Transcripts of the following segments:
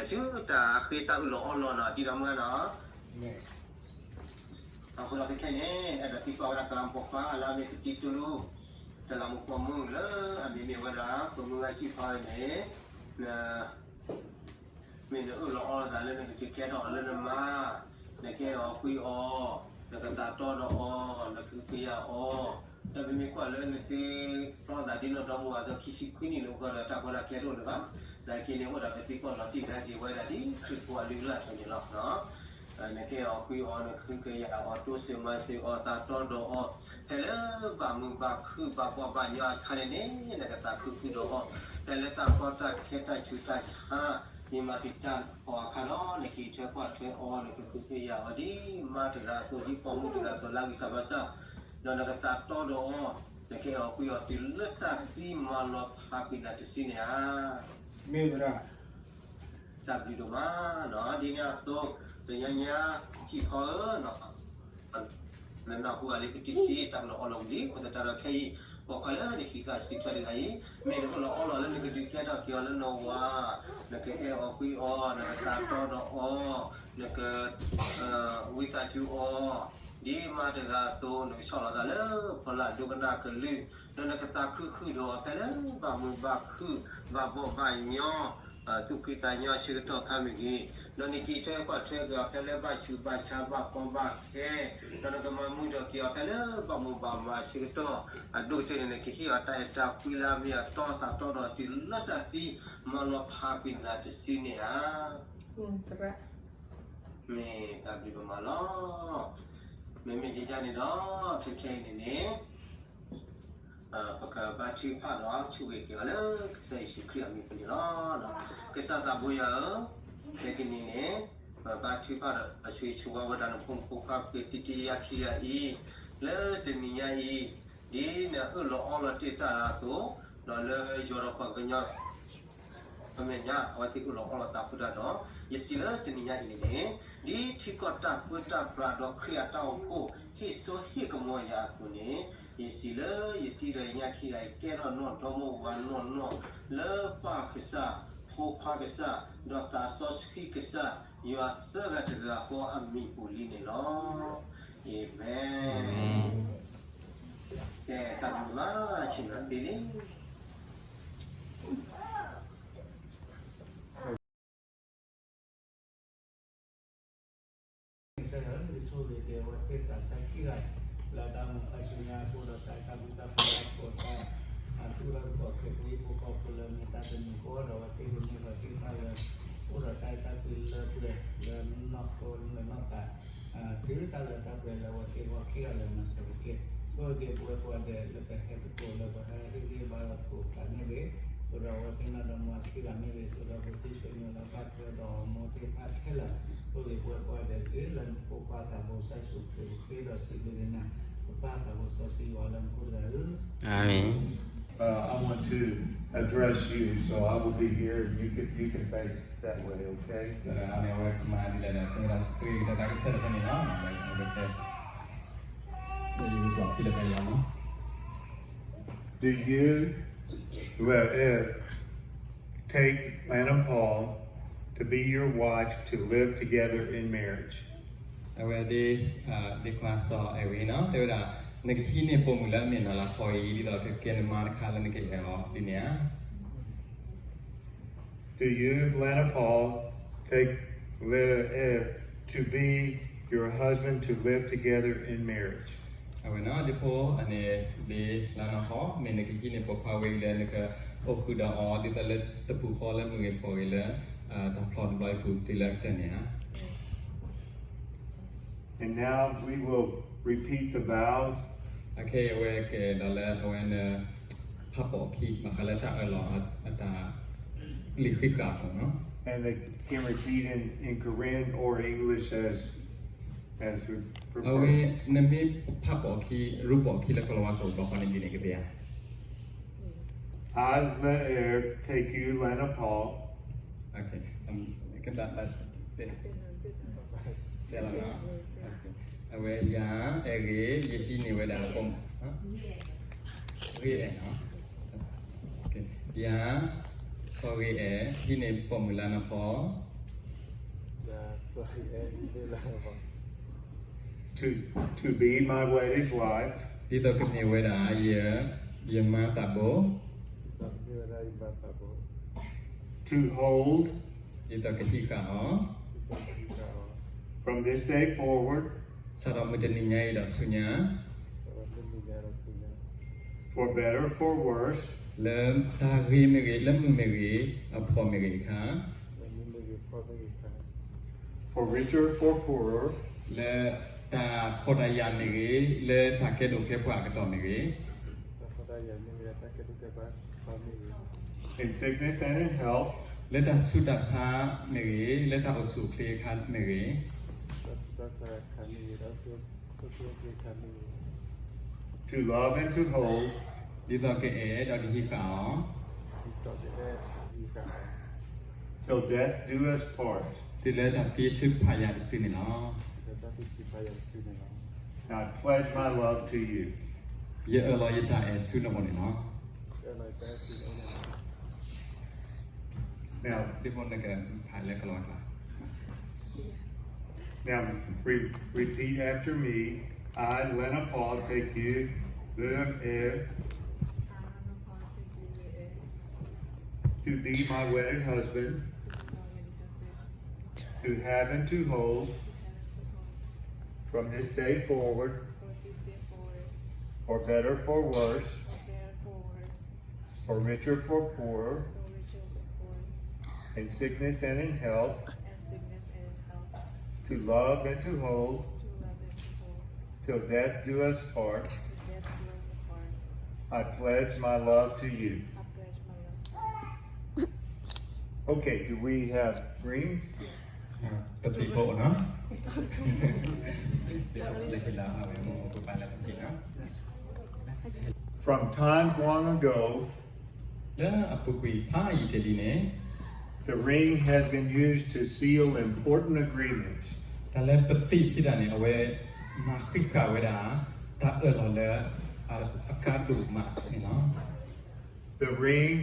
ဆူတၢ်ဃ့တၢ်အၢၣ်လီၤအီလီၤနီၤ တံၤဒီးမုၢ်နီၤ. အဃိဒီးခဲခဲအံၤန့ၣ် အဲၣ်ဒိးသံကွၢ်ဝဲဒၣ် သရၣ်မုၣ်ပိာ်ခွါ လၢအမ့ၢ်ပတံၤတူၢ်လိာ် တၢ်လၢမူပိာ်မုၣ်လၢအမံၤမ့ၢ်ဝဲဒၣ် ပိာ်မုၣ်ဂၤစံၣ်ဖီအံၤန့ၣ် မ့ၢ်နအၢၣ်လီၤအီလီၤသးလၢနကဒုးကဲထီၣ်အီၤလၢနမါ, နကဟဲအီၣ်ကွံအီၤ, နကသးတီဒီးအီၤ, နကဟုကယာ်အီၤ, ဒီးပမ့ၢ်ကွၢ်လၢနသ့ဖျီသးဒ်နီၢ်ဒီမါဝၤအသိး ခံဆံခွံနံၣ်လၢအဂီၢ်ဒီး တၢ်ကီတၢ်ခဲတအိၣ်လၢၤဘၣ်. နာ်က့န့ၣ် အိၣ်ဒီးပသံကွၢ်လီၤတံၢ်လၢက့ၤဝဲဒၣ်ဒ်ခရံာ်ဖိအလုၢ်အလၢ်အသိးန့ၣ်လီၤ. နကဟဲအီၣ်ကွံအီၤ, နကဟုကယာ်အီၤ, တိစၢၤမၤစၢၤအီၤ, သးတီဒီးအီၤ, ဖဲလၢဘၣ်မုာ်ဘၣ်ခုၣ်ဘၣ်ဘီၣ်ဘၣ်ညီအခါန့ၣ်န့ၣ် နကသးခုဃုာ်ဒီးအီၤ, ဖဲလၢတၢ်ကီတၢ်ခဲတၢ်ဆူးတၢ်ဆါ မ့ၢ်မၤတံာ်တာ်အီၤအခါဒီး နကဟံးထွဲကွၢ်ထွဲအီၤ, နကဟုကယာ်အီၤဒ်မါတဂၤအသိး ဒ်ပိာ်မုၣ်တဂၤအသိး လၢအဂံၢ်စၢ်ဘါစၢ်, ဒီးနကသးတီဒီးအီၤ, နကဟဲအီၣ်ကွံအီၤတုၤလၢတၢ်သံမၤလီၤဖးကွံာ်နၤတစုန့ၣ်ဧါ. မ့ၢ်ဝဲဒၣ် တၢ်ဘျုးဒိၣ်မးနီၤ, ဒ်န့ၣ်အသိး ပညါညါ ထံၣ်ခီဧၢ, နနၢ်ဟူအလံာ်ကတံၢ်တံၢ် တၢ်ကလီၤအီလီၤဝံၤလံ, အဃိသတးဒီးခဲအံၤ ပိာ်ခွါလၢနဟံးဃာ်စုထွဲတဂၤအံၤ, မ့ၢ်နအၢၣ်လီၤအီလီၤလၢနကဒုးကဲထီၣ်က့ၤအီၤလၢနဝၤ, နကဟဲအီၣ်ကွံအီၤ, နကသးတီဒီးအီၤ, နက ဝံသးစူၤအီၤ, ဒ်မါတဂၤအသိး နကဆီၣ်လီၤသးလၢဖီလာ်ဒိကနၣ်ကလုၢ်, ဒီးနကသးခုဃုာ်ဒီးအီၤဖဲလၢဘၣ်မုာ်ဘၣ်ခုၣ် ဘၣ်ဘီၣ်ဘၣ်ညီ သူၣ်ဖှံသးညီအဆၢကတီၢ်ခါမ့ၢ်ဂ့ၤ, ဒီးနကဟံးထွဲကွၢ်ထွဲက့ၤအီၤဖဲလၢဘၣ်ဆူးဘၣ်ဆါဘၣ်ကီဘၣ်ခဲ, ဒီးနကမၤမုာ်ဒီးက့ၤအီၤဖဲလၢဘၣ်မိၢ်ဘၣ်မးအဆၢကတီၢ်, အဒိၣ်ကတၢၢ်န့ၣ် နကဟ့ၣ်အီၤတၢ်အဲၣ်တၢ်ကွံလၢအမ့ၢ်အတီ သးတီဒီးတုၤလၢတၢ်သံမၤလီၤဖးကွံာ်နၤတစုန့ၣ်ဧါ. မ့ၢ်တၢ်ဘျုးဒိၣ်မးလီၤ. မ့မ့ၢ်ဒ်န့ၣ်ဒီး ခဲခဲအံၤန့ၣ်န့ၣ် ပကဘါထုကဖၣ်ဒီးဆိၣ်ဂ့ၤက့ၤအီၤလၢကစၢ်ယ့ၣ်ၡူးခရံာ်အမံၤပူၤန့ၣ်လီၤ. ကစၢ်သးဘိယွၤဧၢ, ခဲကနံၣ်န့ၣ် ပဘါထုကဖၣ်ဒီးဆိၣ်ဂ့ၤဆိၣ်ဝါဝဲဒၣ်နဖိမုၣ်ဖိခွါ ပှၤတံၤတံၤယါခံဂၤအံၤ, လၢတနံၤညါအံၤ, ဒ်နအၢၣ်လီၤအီလီၤတ့ၢ်တၢ်အသိး, ဒီးလၢယွၤဒီးပှၤကညီ အမဲာ်ညါ အဝဲသ့ၣ်အၢၣ်လီၤအီလီၤသးအဃိသတးဒီး ယစံးလၢတနံၤညါအံၤန့ၣ်န့ၣ်, ဒ်ထံကီၢ်တၢ်ပၢတၢ်ပြးဒီးခရံာ်အတၢ်အိၣ်ဖှိၣ် ဟ့ၣ်စိဟ့ၣ်ကမီၤယၤအသိးန့ၣ်, ယစံးလၢယတံၤဒီးယညၣ်ခံဂၤအံၤ ကဲထီၣ်နီၢ်ဒီမါဝၤနီၢ်နီၢ် လၢပၢ်ကစၢ်, ဖိခွါကစၢ်, ဒီးသးစီဆှံကစၢ်, ယွၤသၢဂၤတဂၤဃီအမံၤပူၤလံန့ၣ်လီၤ. အၤမ့ၣ်. ကဲ, တၢ်ဘျုးမး, ဆ့ၣ်နီၤသ့လံ. ကစၢ်ယွၤ ဆိၣ်ဂ့ၤက့ၤအဝဲသ့ၣ်သးစၢ်ခံဂၤ လၢတၢ်မုာ်ခါဆူညါအဃိဒီး တၢ်အဲၣ်တၢ်ကွံတၢ်ဃူတၢ်ဖိးတၢ် အထူအထီၣ်တကီၢ်ခရံာ်ဖိအဟံၣ်ဖိဃီဖိလၢမ့ၢ်တၢ်တမံၤဃီဒီး အဝဲသ့ၣ်ကမ့ၢ်ပှၤသ့ၣ်တဖၣ်လၢ အိၣ်ဒီးတၢ်အဲၣ်တၢ်ကွံလၢပှဲၤ လၢနီၢ်ခိလၢနီၢ်သး တုၤတၢ်လၢတၢ်ပှဲၤလၢအဝဲသ့ၣ်ဂီၢ်ခံဂၤလၢမၤစၢၤက့ၤ ဆိၣ်ဂ့ၤပဝဲပှၤဒဲးလၢပဟဲသကိးလၢပဟဲဟ့ၣ်ဂံၢ်ဘါလီၤသကိးတၢ်န့ၣ်ဂ့ၤ, သိးဒီးအဝဲသ့ၣ်နီၢ်ဒီမါခံဂၤန့ၣ်ဂ့ၤ, သိးဒီးပသုးဆိၣ်ညီလၢဘၣ်ထွဲဒီးမိၢ်သ့ၣ်တဖၣ်ခဲလၢာ်, ဆိၣ်ဂ့ၤပဝဲပှၤဒဲးတုၤလၢနဖိခွါသးဘိစီဆှံခရံာ်ဃ့ဒီးစံးဘျုးက့ၤနၤ, ပပၢ်သးဘိစီဆှံယွၤလၢနခိၣ်တဂၤဧၢ. Amen. Uh, I want to address you, so I will be here. You can, you can face that way, okay? ဒီးအဝဲကမၤဒ်လဲၣ်ဒီး ကမၤတၢ်ကဆၢၣ်တဖၣ်န့ၣ်လီၤ. Do you, Lana, take Lana Paul to be your wife to live together in marriage? အဝဲဒၣ် ဒ့ခွါစီၤအဲၣ်ဝ့ၣ်နီၤ တဲဝဲဒၣ် နကဟံးန့ၢ်ပိာ်မုၣ်လၢအမ့ၢ်နီၤလၤဖီအံၤ ဒ်သိးကကဲနမါတခါလၢနကအဲၣ်အီၤဒ်န့ၣ်ဧါ. Do you, Lana Paul, take Lana Eve to be your husband to live together in marriage? အဝဲနီၤ ဒ့ဖိအန့ၣ် ဒ့လါနီၢ်ဟီ မ့ၢ်နကဟံးန့ၢ်ပိာ်ခွါဝဲအံၤလၢနကအိၣ်ဃုာ်ဒီးအီၤ ဒ်သိးလၢတပူၤဃီလၢမုၢ်ဂ့ၤဖှီၣ်ဂ့ၤလၢ တၢ်ဖျီတဘျီအံၤပူၤတုၤလၢကတၢၢ်န့ၣ်ဧါ. And now we will repeat the vows. အခဲအံၤအဝဲကဲဒီးလၢအဝဲန့ၣ် ဖးပိာ်အခံ ဘၣ်ဃးလၢတၢ်အၢၣ်လီၤအတၢ်လံာ်ဃံးဃာ်အပူၤနီၤ. And they can repeat in, in Karen or English as, as we prefer. အဝဲ နမ့ၢ်ဖးပိာ်အခံ ရူၢ်ပိာ်အခံလၢကလၤဝါကျိာ်တဘျီဃီန့ၣ်ဒ်န့ၣ်ကသ့ဧါ. I, Lana Eve, take you, Lana Paul. Okay. ကဒၣ် တဲလီၤနီၤ. အဝဲယၤ အဲၣ်ဂ့ၤ ယဟံးန့ၢ်ဝဲဒၣ်ပိာ်မုၣ် ဂ့ၤအဲၣ်နီၤ. ယၤ စီၤဂ့ၤအဲၣ် ဟံးန့ၢ်ပိာ်မုၣ်လါနီၢ်ဖီ to, to be my wedded wife, ဒ်သိးကမ့ၢ်ဝဲဒၣ် ယ, ယမါသးဘိ, to hold, ဒ်သိးကဟံးဃာ်အီၤ, from this day forward, စးထီၣ်မုၢ်တနံၤညါအံၤဒီးဆူညါ, for better, for worse, လၢတၢ်ဂ့ၤမ့ၢ်ဂ့ၤ, လၢမုာ်မ့ၢ်ဂ့ၤ, အဖှီၣ်မ့ၢ်ဂ့ၤအခါ, for richer, for poorer, လၢတၢ်ဖှီၣ်တၢ်ယာ်မ့ၢ်ဂ့ၤ, လၢတၢ်ကဲဒိၣ်ကဲပှၢ်အကတီၢ်မ့ၢ်ဂ့ၤ, in sickness and in health, လၢတၢ်ဆူးတၢ်ဆါမ့ၢ်ဂ့ၤ, လၢတၢ်အိၣ်ဆူၣ်အိၣ်ချ့အခါမ့ၢ်ဂ့ၤ, to love and to hold, ဒ်သိးကအဲၣ်ဒီးကဟံးဃာ်အီၤ, till death do us part, တုၤလၢတၢ်သံထုးဖးယၤတစုန့ၣ်လီၤ. I pledge my love to you. ယအၢၣ်လီၤယတၢ်အဲၣ်ဆူနအိၣ်န့ၣ်လီၤ. Now, ဒ်သိးနကဖးလၢကလီၤကျါ. Now, re-, repeat after me. I, Lena Paul, take you, Lena Paul, take you, to be my wedded husband, to be my wedded husband, to have and to hold, to have and to hold, from this day forward, from this day forward, for better, for worse, for better, for worse, for richer, for poorer, for richer, for poorer, in sickness and in health, in sickness and in health, to love and to hold, to love and to hold, till death do us part. Till death do us part. I pledge my love to you. I pledge my love to you. Okay, do we have rings? Yes. ပသံၣ်ဖိနီၤ. From times long ago, လၢအပူၤကွံာ်ဖးယံာ်တ့ၢ်လံန့ၣ်, the ring has been used to seal important agreements. တၢ်လၢပသံၣ်စံးတၢ်န့ၣ် အဝဲမၤဃံးဃာ်ဝဲဒၣ် တၢ်အၢၣ်လီၤလၢအကါဒိၣ်မးန့ၣ်လီၤ. The ring,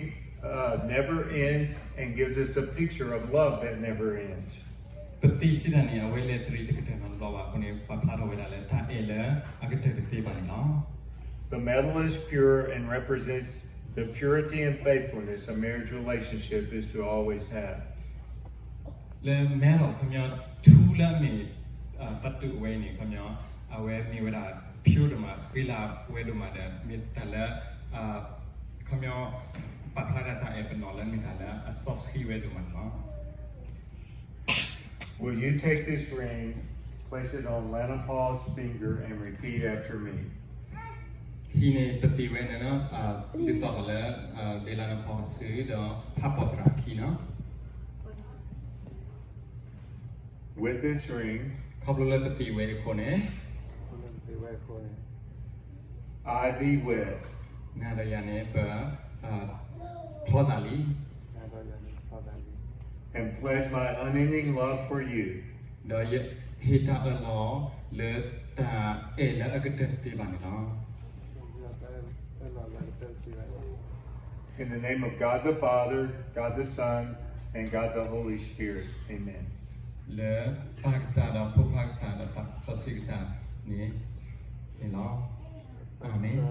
uh, never ends and gives us a picture of love that never ends. ပသံၣ်စံးတၢ်န့ၣ် အဝဲလဲၤတရံးတကတၢၢ်နီတဘျီဘၣ်အဃိန့ၣ် ပာ်ဖျါထီၣ်ဝဲဒၣ်လၢတၢ်အဲၣ်လၢအကတၢၢ်တသ့ဘၣ်န့ၣ်လီၤ. The metal is pure and represents the purity and faithfulness a marriage relationship is to always have. လၢ metal ခီပညီ ထူလၢအမ့ၢ် သတူးဝဲအံၤန့ၣ် ခီပညီ အဝဲမ့ၢ်ဝဲဒၣ် pure ဒိၣ်မး ဃံလၤဝဲဒိၣ်မးဒီး မ့ၢ်တၢ်လၢ ခီပညီ ပာ်ဖျါဒၣ်တၢ်အဲၣ်ပနီၣ်လၢမ့ၢ်တၢ်လၢအစီဆှံဝဲဒိၣ်မးန့ၣ်လီၤ. Will you take this ring, place it on Lena Paul's finger, and repeat after me? ဟံးန့ၢ်ပသံၣ်ဝဲန့ၣ်လီၤ, ဒုးသီၣ်ဃီၤလၢ ဒ့လါနဖီအစု ဒီးဖးပိာ်သရၣ်အခံနီၤ. With this ring, ခီဖျိလၢပသံၣ်ဝဲအဃိန့ၣ်, I thee wed, နၤဒီးယၤန့ၣ် ပ ဖျီသးလံ, and pledge my unending love for you. ဒီးယဟ့ၣ်တၢ်အၢၣ်လီၤလၢတၢ်အဲၣ်လၢအကတၢၢ်တသ့ဘၣ်န့ၣ်လီၤ. In the name of God the Father, God the Son, and God the Holy Spirit. Amen. လၢပၢ်ကစၢ်ဒီးဖိခွါကစၢ်ဒီးသးစီဆှံကစၢ်န့ၣ်န့ၣ်လီၤ. အၤမ့ၣ်.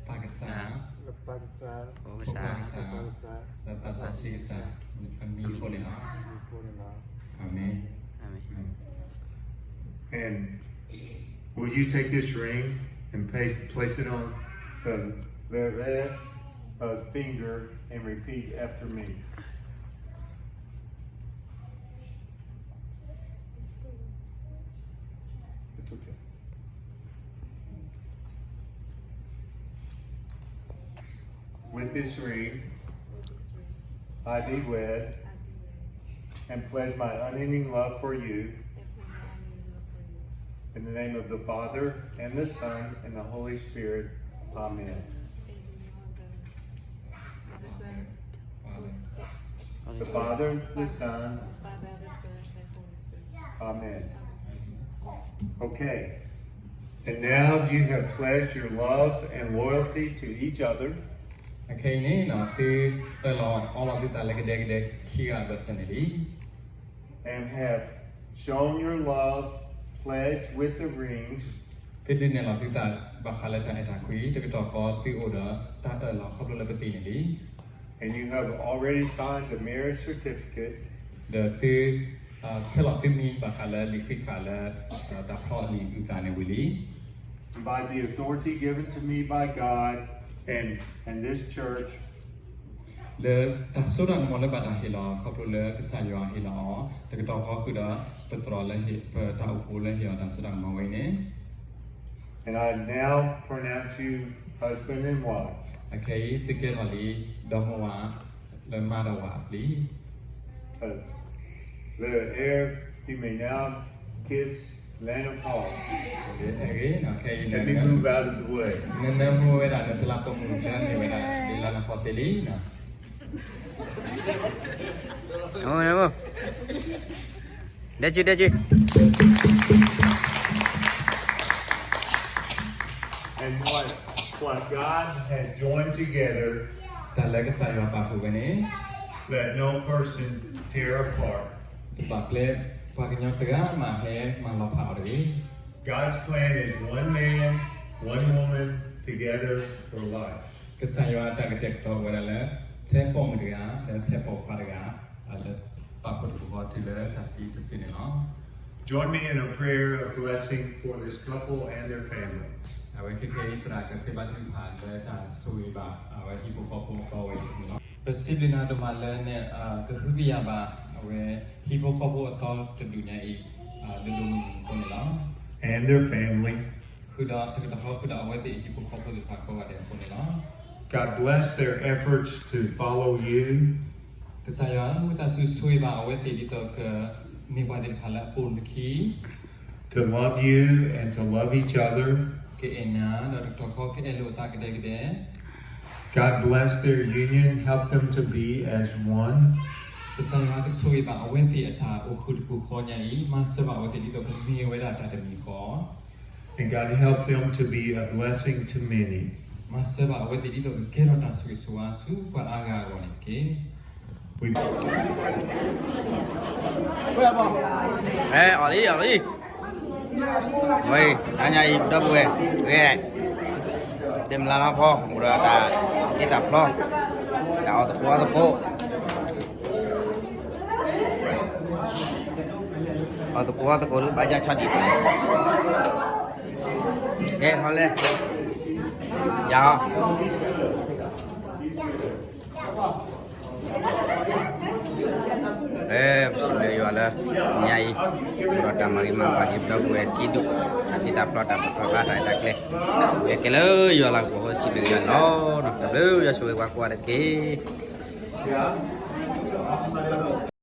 ပၢ်ကစၢ်, ဖိခွါကစၢ်, ဒီးသးစီဆှံကစၢ်အမံၤအဃိန့ၣ်လီၤ. အၤမ့ၣ်. And will you take this ring and place, place it on the red, uh, finger and repeat after me? It's okay. With this ring, I thee wed, and pledge my unending love for you. In the name of the Father, and the Son, and the Holy Spirit. Amen. The Father, the Son. Amen. Okay. And now you have pledged your love and loyalty to each other. အခဲအံၤန့ၣ် သုတၢၢ်လီၤအီလီၤသုသးလၢကဒဲကဒဲခံဂၤအဘၢၣ်စၢၤန့ၣ်လံ. And have shown your love pledge with the rings. သုဒုးနဲၣ်လီၤသုသးဘၣ်ဃးလၢတၢ်အဲၣ်တၢ်ကွံ တကတီၢ်ဃီသုအိၣ်ဒီးတၢ်တၢၢ်လီၤခီဖျိလၢပသံးန့ၣ်လံ. And you have already signed the marriage certificate. ဒီးသု ဆဲးလီၤသုမံၤဘၣ်ဃးလၢလံာ်ဃံးဃာ်လၢ တၢ်ဖျီအလံာ်အုၣ်သးန့ၣ်ဝံၤလံ. By the authority given to me by God and, and this church. လၢတၢ်စိတၢ်ကမီၤလၢဘၣ်တၢ်ဟ့ၣ်လီၤခီဖျိလၢကစၢ်ယွၤဟ့ၣ်လီၤအီၤ တကတီၢ်ဃီဃုာ်ဒီး ပသရိာ်လၢဟ့ၣ် ပတၢ်အိၣ်ဖှိၣ်လၢဟ့ၣ်အီၤတၢ်စိတၢ်ကမီၤဝဲအံၤန့ၣ်. And I now pronounce you husband and wife. အခဲအံၤသုကဲထီၣ်လံ ဒီမါဝၤ လၢမါဒီးဝၤအပျံၤ Let her, you may now kiss Lana Paul. အဂ့ၤ ခဲအံၤ Let me move out of the way. နနၢမူဝဲဒၣ် နသလၢ်ပိာ်မုၣ်လၢမ့ၢ်ဝဲဒၣ် ဒ်လၢနဖီသ့လံ. ဒဲကၠူ ဒဲကၠူ And what, what God has joined together, တၢ်လၢကစၢ်ယွၤပာ်ဃုာ်ဝဲန့ၣ် let no person tear apart. တဘၣ်ကျဲ ပှၤကညီတဂၤမးဟဲမၤလီၤဖးအီၤတဂ့ၤ. God's plan is one man, one woman together for life. ကစၢ်ယွၤအတၢ်ကတဲာ်ကတီၤဝဲဒၣ်လၢ ထဲပိာ်မုၣ်တဂၤ လၢထဲပိာ်ခွါတဂၤ လၢပာ်ဖှိၣ်တပူၤဃီတုၤလၢတၢ်သံတစုန့ၣ်လီၤ. Join me in a prayer of blessing for this couple and their family. အဝဲခဲခဲအံၤ သရၣ်ကဃ့ဘါထုကဖၣ်လၢတၢ်ဆိၣ်ဂ့ၤဘၣ် အဝဲဟံၣ်ဖိဃီဖိအသီဝဲအံၤန့ၣ်လီၤ. ပစံးဘျုးနၤဒိၣ်မးလၢန ကဟုကယာ်ဘၣ် အဝဲဟံၣ်ဖိဃီဖိအသီတဒူၣ်ညါအံၤ ဒိၣ်ဒိၣ်မုၢ်မုၢ်အဃိန့ၣ်လီၤ. And their family. ဃုာ်ဒီးတကတီၢ်ဃီဃုာ်ဒီးအဝဲသ့ၣ်အဟံၣ်ဖိဃီဖိသ့ၣ်တဖၣ်ကိးဂၤဒဲးအဃိန့ၣ်လီၤ. God bless their efforts to follow you. ကစၢ်ယွၤဧၢ ဝံသးစူၤဆိၣ်ဂ့ၤဘၣ်အဝဲသ့ၣ်ဒ်သိးက မ့ၢ်ပှၤသ့ၣ်တဖၣ်လၢအပိာ်မုၣ်ခံ To love you and to love each other. ကအဲၣ်နၤ ဒီးတကတီၢ်ဃီကအဲၣ်လိာ်အသးကဒဲကဒဲ God bless their union, help them to be as one. ကစၢ်ယွၤကဆိၣ်ဂ့ၤဘၣ်အဝဲသ့ၣ်အတၢ်အိၣ်ဃုာ်တပူၤဃီညါအံၤ မၤစၢၤဘၣ်အဝဲသ့ၣ်ဒ်သိးကမ့ၢ်ဝဲဒၣ်တၢ်တမံၤဃီ And God help them to be a blessing to many. မၤစၢၤဘၣ်အဝဲသ့ၣ်ဒ်သိးကကဲထီၣ်တၢ်ဆိၣ်ဂ့ၤဆိၣ်ဝါဆူပှၤအါဂၤအဂီၢ်န့ၣ်တက့ၢ်. ဟဲ အီၤလံ အီၤလံ ဝဲ တနံၤအံၤ ပဒီပုၢ်ဝဲၢ် ဂဲၤ ဒ့မုၢ်လါထီဖီ အိၣ်ဒီးတၢ်တ့တၢ်ဖျီ တၢ်အီၣ်သကိးအီသကိး အီၣ်သကိးအီသကိးဒုး ဘၣ်ယါဆီဒံး ကဲ ဟီလဲၣ် ယၤဟီ ပစံးဘျုးယွၤလၢ ညါအံၤ ဒီးတၢ်မၤဂ့ၤမၤဝါက့ၤ ပဒီပုၢ်ဝဲၢ်ခံဒူၣ် တၢ်တ့တၢ်ဖျီတၢ်ပီးတၢ်လီတၢ်အဲၣ်တၢ်ကျဲ ကဲကဲလၢယွၤလၤကပီၤ ပစံးဘျုးယွၤန့ၣ်လီၤ. တၢ်ဘျုးယွၤဆိၣ်ဂ့ၤပှၤကိးဂၤဒဲးတက့ၢ်.